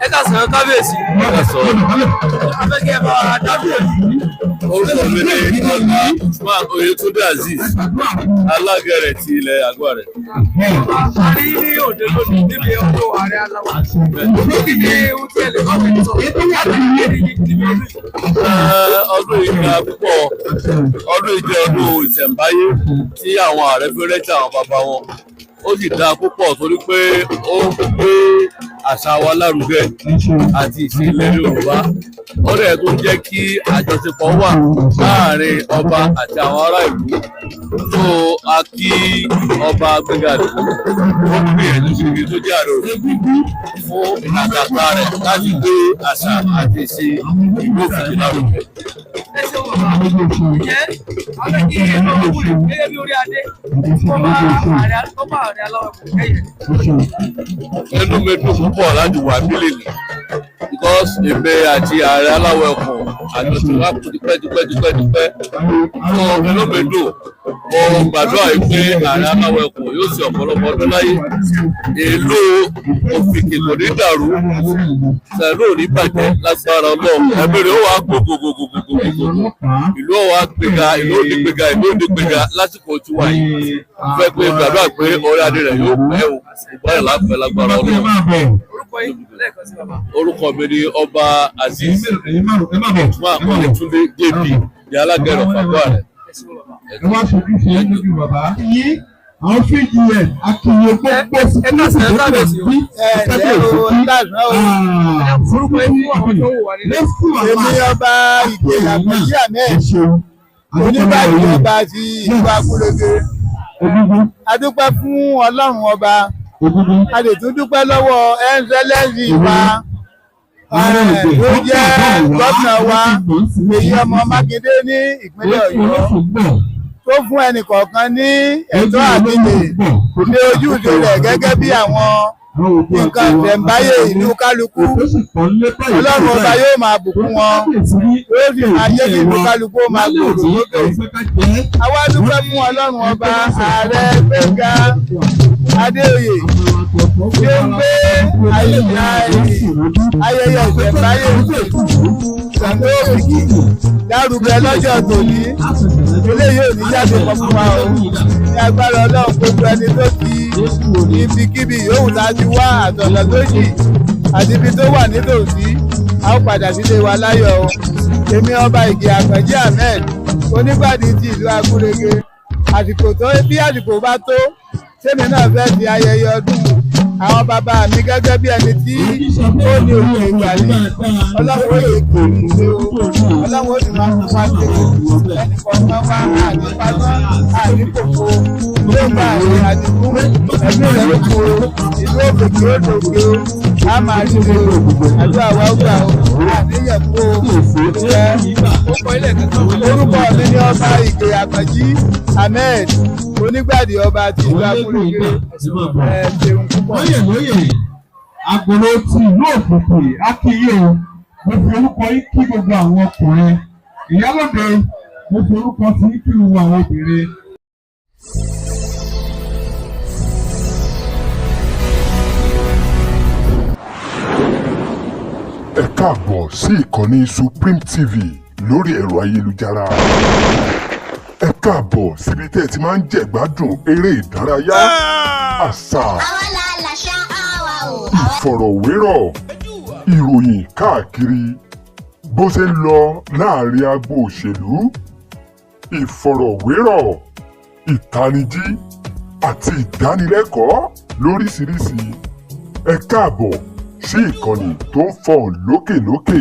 Ẹ ká sọ̀rọ̀, kábíyèsí. Ẹ ká sọ̀rọ̀. Afẹ́kẹ́ ẹ bá wa dábìlì. Orúkọ mi ni Ọba Usman Oyetunde Azeez, alágẹrẹ ti ilẹ̀ Àgọ́-Àrẹ. A rí ní òde lónìí níbi ọdún ààrẹ aláwọ̀. Kí ni ohun tí ẹ lè bá mi sọ láti rí níbi ọdún yìí? Ọdún yìí ga púpọ̀. Ọdún yìí jẹ́ ọdún ìṣẹ̀ǹbáyé tí àwọn ààrẹ fi rántí àwọn bàbá wọn. Ó sì dáa púpọ̀ torí pé ó ń gbé àṣà wa lárugẹ àti ìṣe ilẹ̀ Yorùbá. Ó dẹ̀ tó jẹ́ kí àjọṣepọ̀ wà láàrin ọba àti àwọn ará ìlú. Tó a kí Ọba Gbénga Àdìgún, ó gbìyànjú síbi tó jẹ́ ààrẹ òfin fún ìlàkàkà rẹ̀ láti gbé àṣà àti ìṣe ìlú Òfìkì lárugẹ. Ẹ ṣeun, bàbá. Ǹjẹ́ afẹ́ kí ẹ bá wà wúlò gẹ́gẹ́ bí orí adé tó bá ààrẹ aláwọ̀ kẹ́yìn? Inú mi dùn púpọ̀ láti wà nílé mi because èmi àti ààrẹ aláwọ̀ ẹkùn àjọṣe wa kú tipẹ́ tipẹ́ tipẹ́ tipẹ́. So inú mi dùn. Mo gbàdúrà yìí pé ààrẹ aláwọ̀ ẹkùn yóò ṣe ọ̀pọ̀lọpọ̀ ọdún láyé. Ìlú Òfìkì kò ní dàrú, sẹ̀lú ò ní bàjẹ́ lágbára Ọlọ́run. Ẹ̀mí rẹ̀ ó wàá gbogbogbogbogbogbogbò, ìlú ó wàá gbéga, ìlú ò ní gbéga, ìlú ò ní gbéga lásìkò tiwa yìí. Fẹ́ pé gbàdúrà pé orí adé rẹ̀ yóò pẹ́ o, ìgbàlẹ̀ lápẹ́ lágbára Ọlọ́run. Orúkọ yín lẹ́ẹ̀kan sí, bàbá. Orúkọ mi ni Ọba Azeez Usman Oyetunde JP, ní alágẹrẹ of Àgọ́-Àrẹ. Ẹ ṣeun, bàbá. Ẹ wá ṣojú ṣe é lójú bàbá. Yín àwọn fíjì akínyẹ gbogbo. Ẹ ká sọ̀rọ̀, kábíyèsí o. Ẹ ǹlẹ́ o, káàsán o. Orúkọ yín fún àwọn tó wò wá nílé. Èmi Ọba Ìgè Àkànjí Ahmed, oníbàdí ọba ti ìlú Akúrégé. A dúpẹ́ fún Ọlọ́run Ọba, a lè tún dúpẹ́ lọ́wọ́ Excellency wa tó jẹ́ gómìnà wa, èyí ọmọ Mákindé ní ìpínlẹ̀ Ọ̀yọ́, tó fún ẹnì kọ̀ọ̀kan ní ẹ̀tọ́ àtìlè ní ojúṣe rẹ̀ gẹ́gẹ́ bí àwọn nǹkan ìṣẹ̀ǹbáyé ìlú kálukú. Ọlọ́run Ọba yóò máa bùkún wọn, yóò sì máa jẹ́ kí ìlú kálukú ó máa gbòòrò sókè. Àwa dúpẹ́ fún Ọlọ́run Ọba, ààrẹ Gbẹ́ngà Adéoyè tí ó ń gbé ayẹyẹ ìṣẹ̀ǹbáyé Ṣàngó Òfìkì lárugẹ lọ́jọ́ tòní. Eléyìí ò ní jáde pọ̀ fún wa o. Ní agbára Ọlọ́run, gbogbo ẹni tó ti ibikíbi yòówù tá a ti wá, àtọ̀nà tó jì àti ibi tó wà nítòsí, a ó padà sílé wa láyọ̀ o. Èmi Ọba Ìgè Àkànjí Ahmed, onígbàdí ti ìlú Agúrégé, àsìkò tó bí àsìkò bá tó tèmi náà fẹ́ di ayẹyẹ ọdún àwọn bàbá mi gẹ́gẹ́ bí ẹni tí ó ní òkè ìgbàlè. Ọlọ́run ó lè kò ní ṣe o, Ọlọ́run ó sì máa fún wa ṣe. Ẹnì kọ̀ọ̀kan wa àní pamọ́ àní kòkó yóò bá àní àdìgún ẹ̀mí rẹ̀ ó kó ìlú òkè kí ó dòkè o. A máa rí ṣe o, àdúrà wa ó gbà o, àníyàn kó o jẹ́. Orúkọ mi ni Ọba Ìgè Àkànjí Ahmed, onígbàdì ọba ti ìlú Akúrégé. Ẹ ṣeun púpọ̀. Lóyè lóyè àgbòrò ti ìlú Òkùnkùn, akíyè o. Mo fi orúkọ yín kí gbogbo àwọn ọkùnrin. Ìyálòde, mo fi orúkọ tí yín kí gbogbo àwọn obìnrin. Ẹ káàbọ̀ sí ìkànnì Supreme TV lórí ẹ̀rọ ayélujára. Ẹ káàbọ̀ síbi tẹ́ ẹ ti máa ń jẹ̀gbádùn eré ìdárayá, àṣà, Àwa la làṣà àwa o. ìfọ̀rọ̀wérọ̀, ìròyìn káàkiri, bó ṣe ń lọ láàrin agbo òṣèlú, ìfọ̀rọ̀wérọ̀, ìtanijí àti ìdánilẹ́kọ̀ọ́ lóríṣiríṣi. Ẹ káàbọ̀ sí ìkànnì tó ń fọhùn lókèlókè.